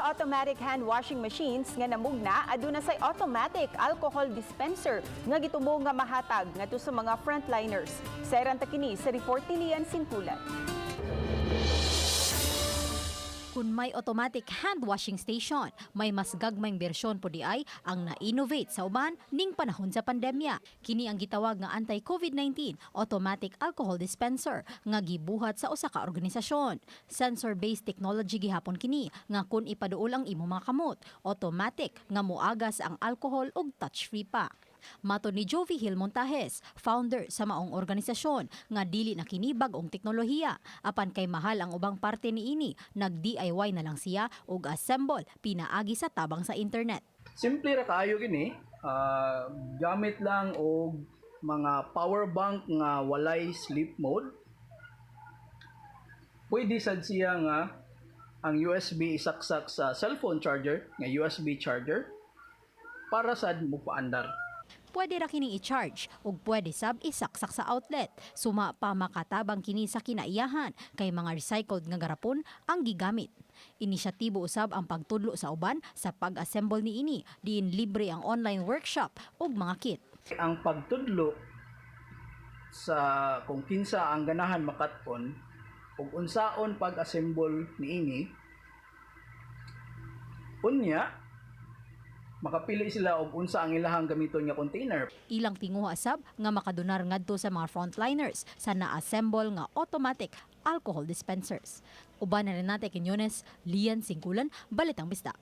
automatic hand washing machines nga namugna, aduna say automatic alcohol dispenser nga gitubo nga mahatag ngadto sa mga frontliners. Sayran ta kini sa report ni Lian Sintulan. Kung may automatic hand washing station, may mas gagmayng bersyon po di ay ang na-innovate sa uban ning panahon sa pandemya. Kini ang gitawag nga anti-COVID-19 automatic alcohol dispenser nga gibuhat sa usa ka organisasyon. Sensor-based technology gihapon kini nga kun ipaduol ang imong mga kamot, automatic nga moagas ang alcohol ug touch-free pa. Matod ni Jovi Hill Montajes, founder sa maong organisasyon, nga dili na kini bag-ong teknolohiya. Apan kay mahal ang ubang parte niini, nag-DIY na lang siya og assemble pinaagi sa tabang sa internet. Simple ra kaayo kini, gamit lang og mga power bank nga walay sleep mode. Pwede sad siya nga ang USB isaksak sa cellphone charger nga USB charger para sad mo paandar. Pwede ra kining i-charge ug pwede sab isaksak sa outlet. Suma pa makatabang kini sa kinaiyahan kay mga recycled nga garapon ang gigamit. Inisyatibo usab ang pagtudlo sa uban sa pag-assemble niini, diin libre ang online workshop ug mga kit. Ang pagtudlo sa kung kinsa ang ganahan makat-on ug unsaon pag-assemble niini, unya makapili sila og unsa ang ilahang gamiton nga container. Ilang tinguha sab nga makadonar ngadto sa mga frontliners sa na-assemble nga automatic alcohol dispensers. Uban na Renate Quiñones, Lian Singkulan, Balitang Bisdak.